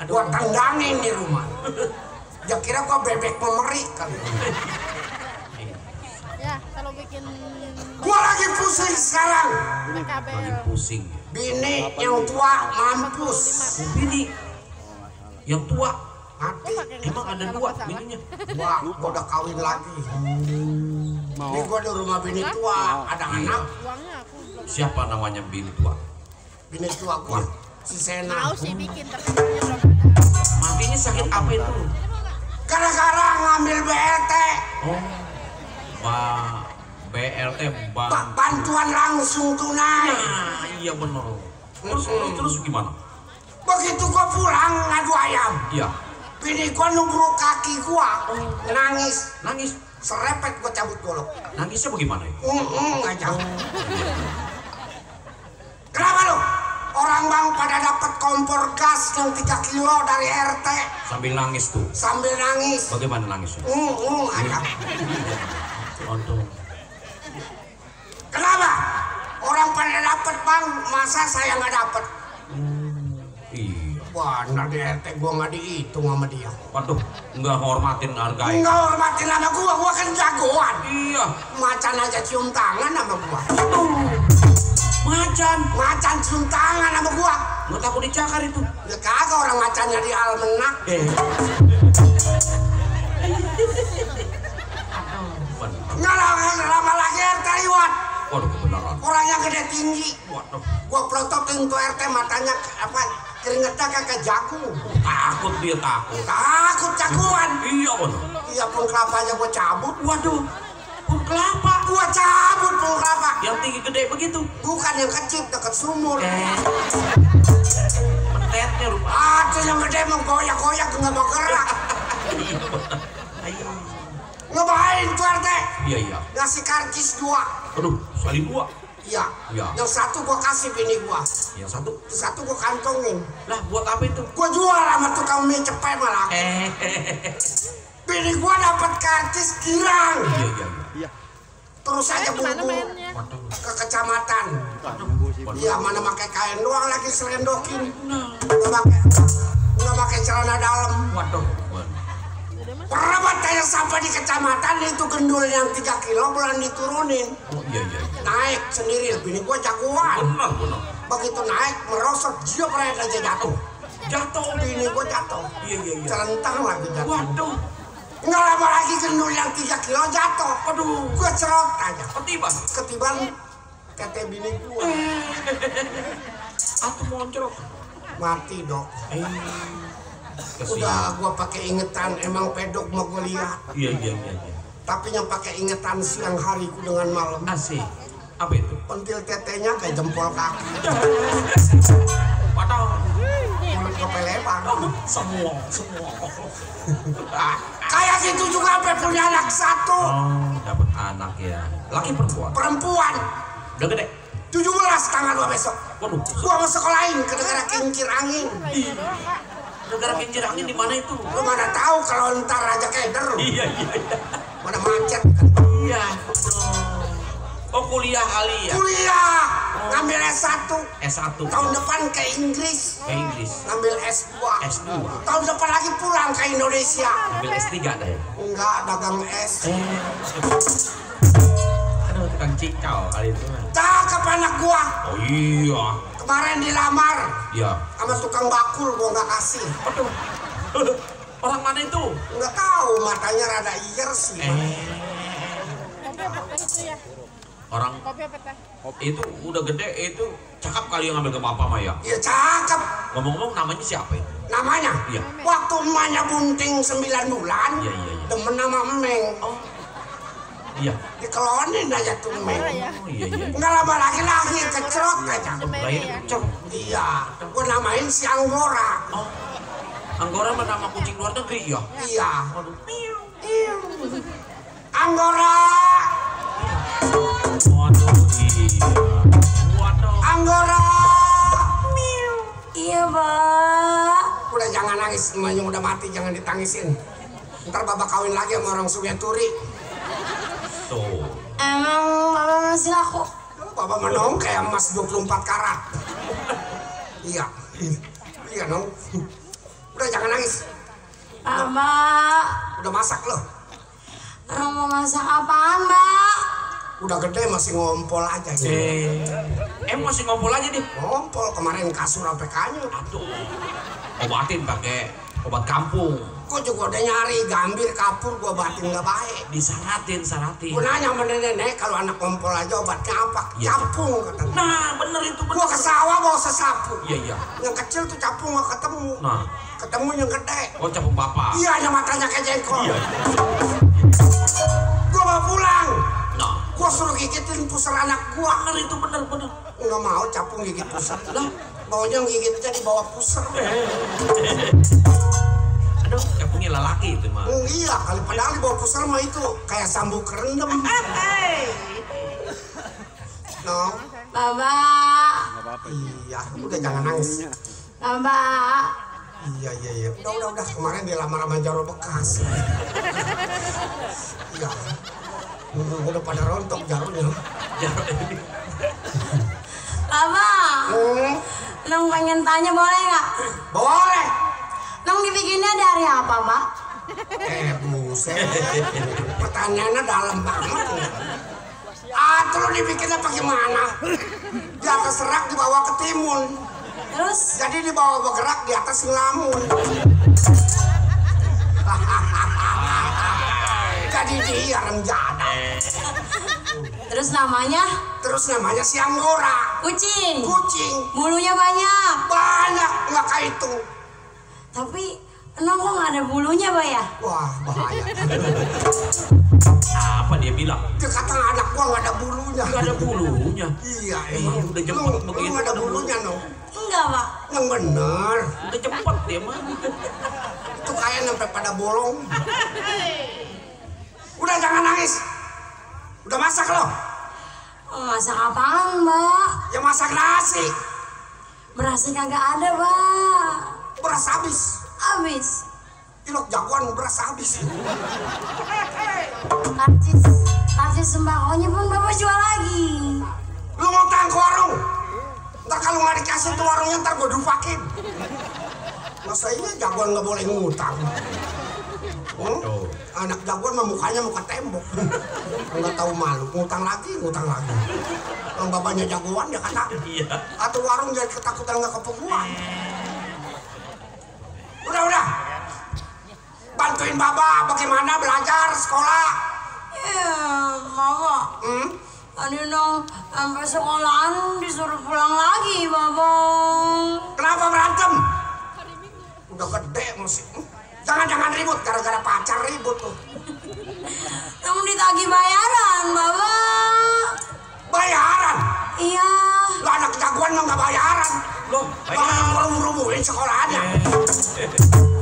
Gua tendangin di rumah. Ya kira gua bebek pemeri kali. Ya, kalau bikin Gua lagi pusing sekarang. PKBL. Lagi pusing. Bini yang tua mampus. Bini yang tua. Mati. Emang ada dua bininya? Gua udah kawin lagi. Ini gua di rumah bini tua, ada anak. Uangnya aku belum Siapa namanya bini tua? Bini tua gua, si Sena. tahu sih bikin tapi uangnya belum ada. Matinya sakit apa itu? Gara-gara ngambil BLT. Oh, BLT Bantuan langsung tunai. Nah, iya bener. Terus gimana? Begitu gua pulang ngadu ayam. Iya. Bini gua nubruk kaki gua, nangis. Nangis. Serepet gua cabut golok. Nangisnya bagaimana ya? Aja. Kenapa lu? Orang bang pada dapat kompor gas yang 3 kilo dari RT. Sambil nangis tuh. Sambil nangis. Bagaimana nangisnya? Aja. Aduh. Kenapa? Orang pada dapat bang, masa saya nggak dapat? Iya. Wah, di RT gua nggak dihitung sama dia. Waduh, nggak hormatin hargai. Nggak hormatin sama gua kan jagoan. Iya. Macan aja cium tangan sama gua. Macan cium tangan sama gua. Nggak takut dicakar itu? Ya kagak, orang macannya di almenak. Nggak lama lagi RT liwat. Waduh, kebenaran. Orangnya gede tinggi. Waduh. Gua pelototin tuh RT, matanya keringetnya kayak jagung. Takut dia takut. Takut jagoan. Iya bener. Iya, pun kelapanya gua cabut. Waduh. Pun kelapa. Gua cabut pun kelapa. Yang tinggi gede begitu. Bukan yang kecil dekat sumur. Petetnya rupa. Ada yang gede menggoyak-goyak nggak mau gerak. Ngebahain tuh RT. Iya iya. Ngasih karcis 2. Aduh, sekali 2. Iya. Iya. Yang satu gua kasih bini gua. Yang satu. Yang satu gua kantongin. Lah buat apa itu? Gua jual sama tukang mie cepet malah. Bini gua dapat karcis girang. Iya iya iya. Terus aja Kemana buru mainnya? Waduh. ke kecamatan. Waduh. Iya, mana pakai kain doang lagi selendokin. Nah. Nggak pakai celana dalam. Waduh. Perawat kayak sampai di kecamatan itu gendul yang 3 kilo belum diturunin. Oh iya iya. Naik sendiri, bini gua jagoan. Benar benar. Begitu naik merosot, dia pernah aja jatuh. Jatuh. Bini gua jatuh. Iya iya iya. Celentang lagi jatuh. Waduh. Nggak lama lagi gendul yang 3 kilo jatuh. Aduh. Gua cerot aja. Ketiban. Tete bini gua. Aku moncrot. Mati dok. Kesian. Udah gua pakai ingetan, emang pedok mau gua lihat. Iya iya iya. Tapi yang pakai ingetan siang hariku dengan malam. Asik. Apa itu? Pentil tetenya kayak jempol kaki. Waduh. Mulut kepelepan. Semua. Kayak gitu juga sampai punya anak 1. Oh, dapat anak ya. Laki perempuan. Perempuan. Udah gede. 17 tanggal 2 besok. Waduh. Gua mau sekolahin ke negara kincir angin. Negara kincir angin di mana itu? Lu mana tahu kalau ntar Raja Keder. Iya iya iya. Mana macet kan. Iya. Oh kuliah kali ya? Kuliah. Ngambil S1. S1. Tahun depan ke Inggris. Ke Inggris. Ngambil S2. S2. Tahun depan lagi pulang ke Indonesia. Ambil S3 ada ya? Enggak, dagang es. Aduh tukang cikal kali itu. Cakep anak gua. Oh iya. Kemarin dilamar. Iya. Sama tukang bakul gua nggak kasih. Aduh. Orang mana itu? Nggak tahu, matanya rada iyer sih. Kopi apa teh itu ya? Orang Kopi apa teh? itu udah gede itu cakep kali yang ngambil ke papa Maya. Iya cakep. Ngomong-ngomong namanya siapa itu? Namanya? Iya. Waktu emaknya bunting 9 bulan. Iya iya iya. Demen nama Meng. Oh. Iya. Dikelonin aja tuh Meng. Ya. Oh iya iya. Nggak lama lagi lahir kecerot aja. Lahir kecil. Iya. Gua namain si Anggora. Oh. Anggora mah nama kucing luar negeri ya? Iya. Waduh. Anggora. Waduh iya. Waduh. Anggora. Iya, Pak. Udah jangan nangis, emaknya udah mati, jangan ditangisin. Ntar bapak kawin lagi sama orang Sungai Turi. Tuh. Emang Bapak masih laku? Bapak menong kayak emas 24 karat. Iya. Iya dong. Udah jangan nangis. Mbak. Udah masak loh. Mau masak apaan, Mbak? Udah gede masih ngompol aja gitu. Masih ngompol aja nih. Ngompol kemarin kasur APK-nya. Aduh. Obatin pakai obat kampung. Gua juga udah nyari gambir kapur gua obatin nggak baik. Disaratin. Gua nanya sama nenek kalau anak ngompol aja obatnya apa? Iya. Capung katanya. Nah, bener itu bener. Gua ke sawah bawa sesapu. Iya. Yang kecil tuh capung nggak ketemu. Nah, Ketemu yang gede. oh capung bapak. Iya, yang matanya kayak jengkol. Iya. Gua bawa pulang. Nah, Gua suruh gigitin pusar anak gua. bener itu bener. Nggak mau capung gigit pusar. Lah, baunya gigitnya di bawah pusar. Aduh, capungnya lelaki itu mah. Iya, kali padahal di bawah pusar mah itu kayak sambung kerendam. No. Bapak. Iya, udah jangan nangis. Bapak. Iya. Udah. Kemarin dia lamar sama Jaro bekas. Iya. Udah pada rontok jarunya. Bapak. Nong pengen tanya boleh nggak? Boleh. Nong dibikinnya dari apa, Mbak? Buset. Pertanyaannya dalam banget. Terus dibikinnya bagaimana? Di atas serak, di bawah ketimun. Terus? Jadi di bawah bergerak, di atas ngelamun. Jadi dia renjana. Terus namanya? Terus namanya si Anggora. Kucing. Bulunya Bulunya banyak. nggak kehitung. Tapi Nong kok nggak ada bulunya, Mbak ya? Wah, bahaya. Apa dia bilang? Dia kata anak gua nggak ada bulunya. Nggak ada bulunya. Iya, Emang udah jemput begitu. Lu nggak ada bulunya, no? Enggak, Pak. Yang bener. Udah cepet dia mah. Itu kayak sampai pada bolong. Udah jangan nangis. Udah masak lo? Masak apaan, Mbak? Ya masak nasi. Berasnya kagak ada, Mbak. Beras habis. Habis. Ilok jagoan beras habis. Karcis sembakonya pun Bapak jual lagi. Lu ngutang ke warung. Ntar kalau nggak dikasih tuh warungnya ntar gue dupakin. Masa iya jagoan nggak boleh ngutang? Anak jagoan mah mukanya muka tembok. Nggak tahu malu. Ngutang lagi. Yang babanya jagoan ya kata. Iya. Atau warung jadi ketakutan nggak kepeguan. Udah. Bantuin Baba bagaimana belajar sekolah. Iya, Mama. Tadi Nong sampai sekolahan disuruh pulang lagi, Babang. Kenapa berantem? Udah gede masih. Jangan ribut gara-gara pacar ribut tuh. Nong ditagih bayaran, Babang. Bayaran? Iya. Lo anak jagoan mah nggak bayaran. Loh, Bahkan rubuhin sekolahannya.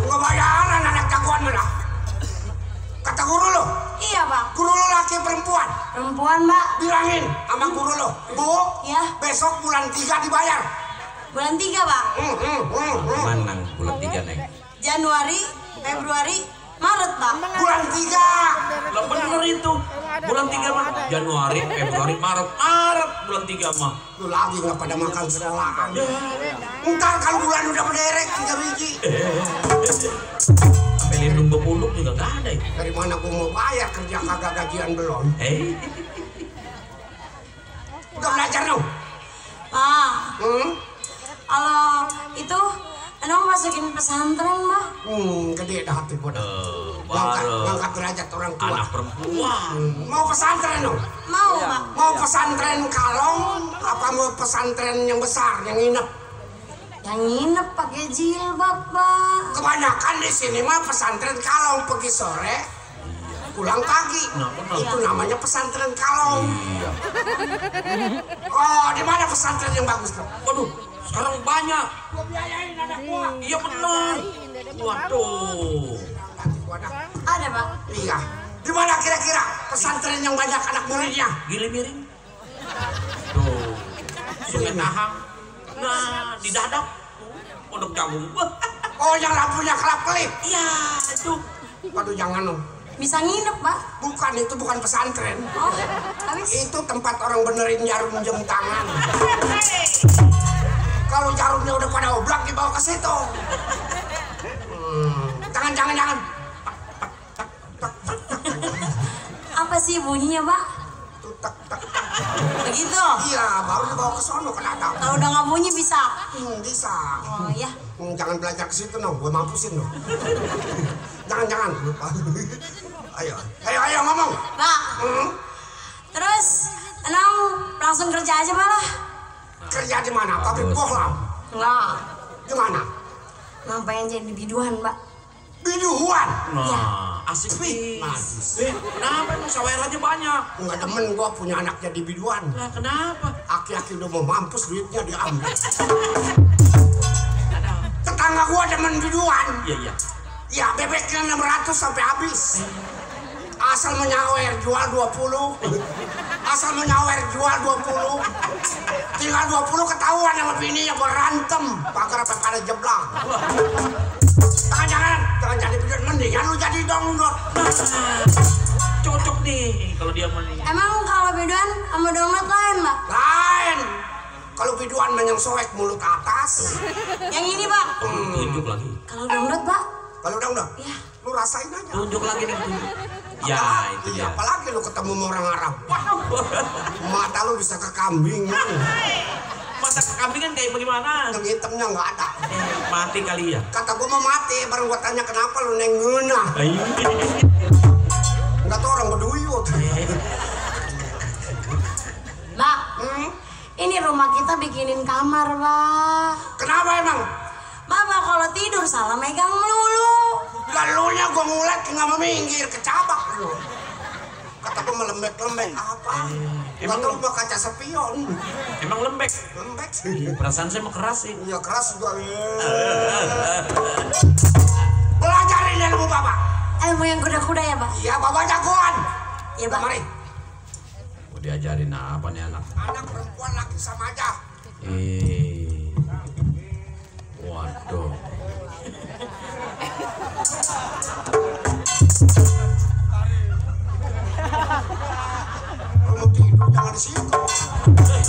Nggak bayaran anak jagoan mana? Kata guru lo? Iya, Pak. Guru lo laki perempuan? Perempuan, Mbak. Bilangin sama guru lo, Bu, Ya. besok bulan 3 dibayar. Bulan 3, Pak. Manang bulan 3, Neng. Januari, Februari, Maret, Pak. Bulan 3. Lah bener itu. Bulan 3 mah Januari, Februari, Maret bulan 3 mah. Lu lagi nggak pada makan sekolahan. Ntar kalau bulan udah menderek 3 biji. Sampai lindung bepuluk juga nggak ada ya. Dari mana gua mau bayar kerja kagak gajian belum? Udah belajar dong? Pak, kalau itu Nong masukin pesantren, Mbak. Gede dah hati gua dah. Baru Ngangkat derajat orang tua. anak perempuan. Mau pesantren dong? Mau, Pak. Mau pesantren kalong apa mau pesantren yang besar yang nginep? Yang nginep pakai jilbab, Pak. Kebanyakan di sini mah pesantren kalong pergi sore, pulang pagi. Itu namanya pesantren kalong. Iya. Oh, di mana pesantren yang bagus tuh? Waduh, sekarang banyak. Gua biayain anak gua. Iya benar. Waduh. Ada, Pak. Iya. Di mana kira-kira pesantren yang banyak anak muridnya? Gili miring. Tuh. Sungai Tahang. Nah, di Dadap. Pondok Jagung. Oh, yang lampunya kelap-kelip. Iya, itu. Waduh, jangan dong. Bisa nginep, Pak. Bukan, itu bukan pesantren. Oh, habis. Itu tempat orang benerin jarum jam tangan. Kalau jarumnya udah pada oblak dibawa ke situ. Jangan. Apa sih bunyinya, Pak? Tak. Begitu. Iya, baru dibawa ke sono ke ladang. Kalau udah nggak bunyi bisa. Bisa. Oh ya. Jangan belajar ke situ no, gue mampusin no. Jangan lupa. Ayo ngomong. Pak. Terus, Enang langsung kerja aja, Pak lah. Kerja di mana? Pabrik bohlam. Enggak. Di mana? Enang pengen jadi biduan, Pak. Biduan. Nah, asik nih. Kenapa emang sawer aja banyak? Nggak demen gue punya anak jadi biduan. Lah kenapa? Aki-aki udah mau mampus duitnya diambil. Tetangga gue demen biduan. Iya. Ya bebeknya 600 sampai habis. Asal menyawer jual 20. Asal menyawer jual 20. Tinggal 20 ketahuan sama bininya berantem. Pagar apa pada jeblang. Jangan jadi biduan, mendingan lu jadi dongdot. Cocok nih kalau dia mending. Emang kalau biduan sama dongdot lain, Pak? Lain. Kalau biduan menyang soek mulut atas. Yang ini, Pak. Tunjuk lagi. Kalau dongdot, Pak? Kalau dongdot, Ya. lu rasain aja. Tunjuk lagi nih. Ya, itu Iya, dia. apalagi lu ketemu sama orang Arab. Mata lu bisa ke kambing. Mata kambing kan kayak bagaimana? Yang hitamnya nggak ada. Mati kali ya. Kata gua mau mati, baru gua tanya kenapa lu neng ngeunah. Nggak tau orang berduyut. Pak, ini rumah kita bikinin kamar, Pak. Kenapa emang? Bapak kalau tidur salah megang melulu. Lalunya gua ngulek nggak mau minggir, kecabak lu. Kata gua melembek-lembek apa? Nggak tahu gua kaca spion. Emang lembek. Lembek sih. Perasaan saya mah keras sih. Iya keras juga. Belajarin ilmu bapak. Ilmu yang kuda-kuda ya, Pak? Iya bapak jagoan. Iya, Pak. Mari. Mau diajarin apa nih anak? Anak perempuan laki sama aja. Waduh. Kalau mau tidur jangan di situ.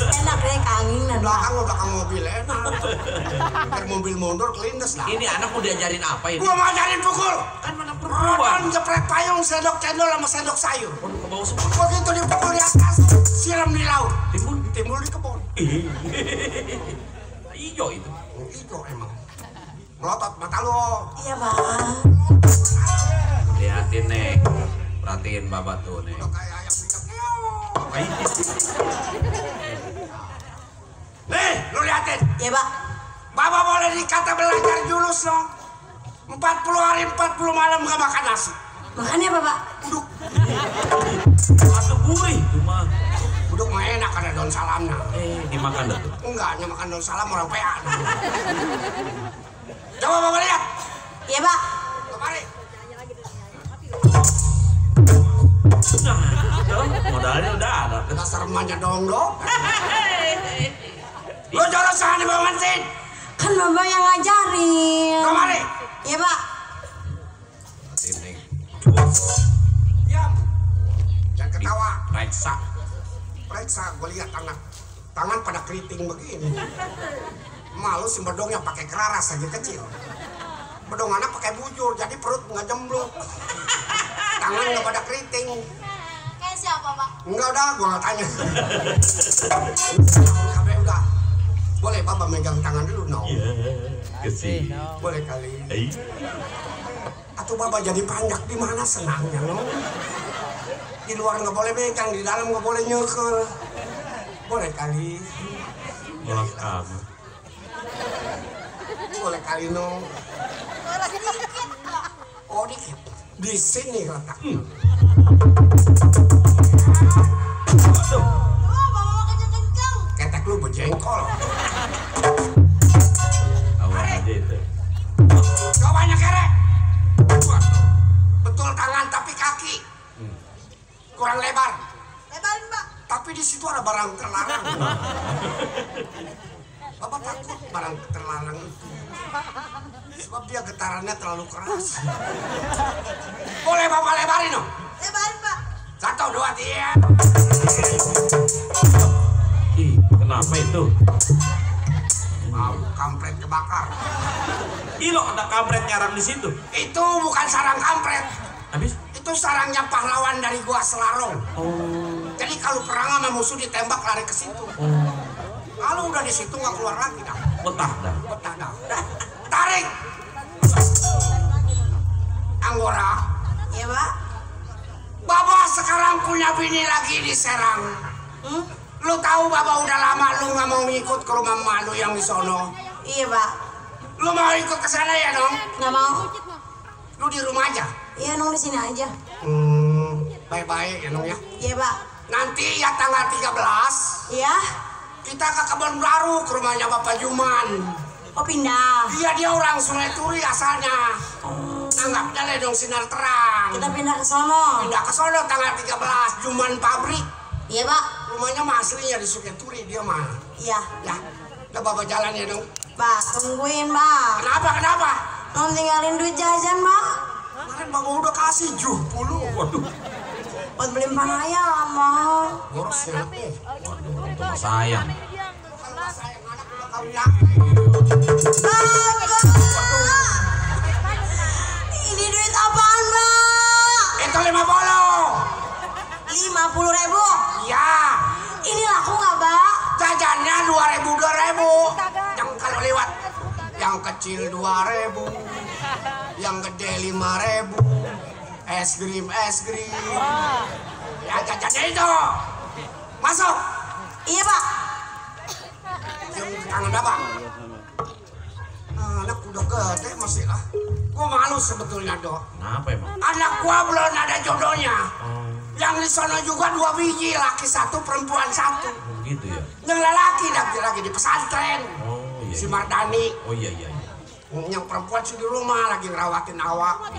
Enak deh, keanginan, Pak. Belakang mobil enak. Biar mobil mundur kelindes lah. Ini anak mau diajarin apa ini? Gua mau ajarin pukul. Kan mana Rodon perempuan? jepret payung, sendok cendol sama sendok sayur. Waduh, ke bawah semua. Begitu dipukul di atas, siram di laut. Timbul di kebun. Ijo itu. Itu emang. Melotot mata lo. Iya, Pak. Lihatin nih. Perhatiin babat tuh nih. Udah kayak ayam bijak. Nih, lu liatin. Iya, Pak. Bapak boleh dikata belajar julus dong. 40 hari 40 malam gak makan nasi. Makannya apa, Pak? Uduk. Atau gurih tuh mah. Uduk mah enak ada daun salamnya. Dimakan dah tuh. Enggak, hanya makan daun salam orang PA. Coba bapak lihat. Iya, Pak. Kemari. Nah, modalnya udah ada. Dasar remanya dong. Lu jorok jangan dibawa mantin. Kan Bapak yang ngajarin. Kemari. Iya, Pak. Ini. Diam. Jangan ketawa. Reksa. Periksa, gue lihat tangan pada keriting begini. Malu si bedongnya pakai keraras aja kecil. Bedong anak pakai bujur, jadi perut nggak jembluk. Tangan nggak pada keriting. Kayak siapa, Pak? Enggak udah, gue nggak tanya. Kabeh udah. Boleh bapak megang tangan dulu, no? Iya. Kesini. Boleh kali. Atau bapak jadi panjak di mana senangnya, no? Di luar nggak boleh megang, di dalam nggak boleh nyekel. Boleh kali. Malah kamu. Boleh kali, no? Oh dikit. Di sini letaknya. Waduh. Oh, Bapak kenceng-kenceng. Ketek lu berjengkol. Awan aja itu. Gak banyak kerek. Betul tangan tapi kaki. Kurang lebar. Lebarin, Pak. Tapi di situ ada barang terlarang. Bapak takut barang terlarang itu. Sebab dia getarannya terlalu keras. Boleh bapak lebarin dong? Lebarin, Pak. 1, 2, 3. Ih, kenapa itu? Kampret kebakar. Ilo ada kampret nyarang di situ. Itu bukan sarang kampret. Habis? Itu sarangnya pahlawan dari gua Selarong. Jadi kalau perang sama musuh ditembak lari ke situ. Kalau udah di situ nggak keluar lagi dah. Betah dah. Betah dah. Tarik. Anggora. Iya, Pak. Baba sekarang punya bini lagi di Serang. Lu tahu Baba udah lama lu nggak mau ngikut ke rumah emak lu yang di sono. Iya, Pak. Lu mau ikut ke sana ya dong? Nggak mau. Lu di rumah aja. Iya, Nong di sini aja. Baik-baik ya dong ya. Iya, Pak. Nanti ya tanggal 13 Iya. kita ke Kebon Baru ke rumahnya Bapak Juman. Oh, pindah. Iya dia orang Sungai Turi asalnya. Tanggapnya le dong sinar terang. Kita pindah ke sono. Pindah ke sono tanggal 13 Juman pabrik. Iya, Pak. Rumahnya mah aslinya di Sungai Turi dia mah. Iya. Ya, udah Bapak jalan ya dong. Pak, tungguin, Pak. Kenapa? Nong tinggalin duit jajan, Pak. Kemarin Bapak udah kasih 70. Waduh. Buat beli pan ayam, Pak. Boros ya. Waduh, itu mah sayang. Kalau sayang anak udah kawin. Ini duit apaan, Pak? Itu 50. 50.000. Iya. Ini laku nggak, Pak? Jajannya 2.000. Yang kalau lewat yang kecil 2.000, yang gede 5.000. Es krim. Ya jajannya itu. Masuk. Iya, Pak. Yang kangen apa? Anak udah gede masih lah. Gua malu sebetulnya dok. Kenapa emang? Anak gua belum ada jodohnya. Yang di sana juga 2 biji, laki 1, perempuan 1. Gitu ya. Yang lelaki lagi di pesantren. Oh iya. Si Mardani. Oh iya. Yang perempuan sih di rumah lagi ngerawatin awak.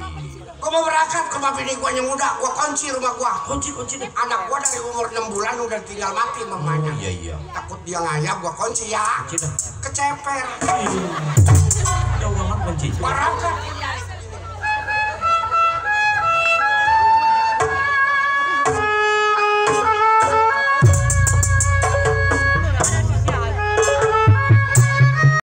Gua mau berangkat ke rumah bini gua yang muda, gua kunci rumah gua. Kunci deh. Anak gua dari umur 6 bulan udah tinggal mati mamanya. Iya. Takut dia ngayap, gua kunci ya. Kunci dah. Keceper. Jauh banget kunci. Berangkat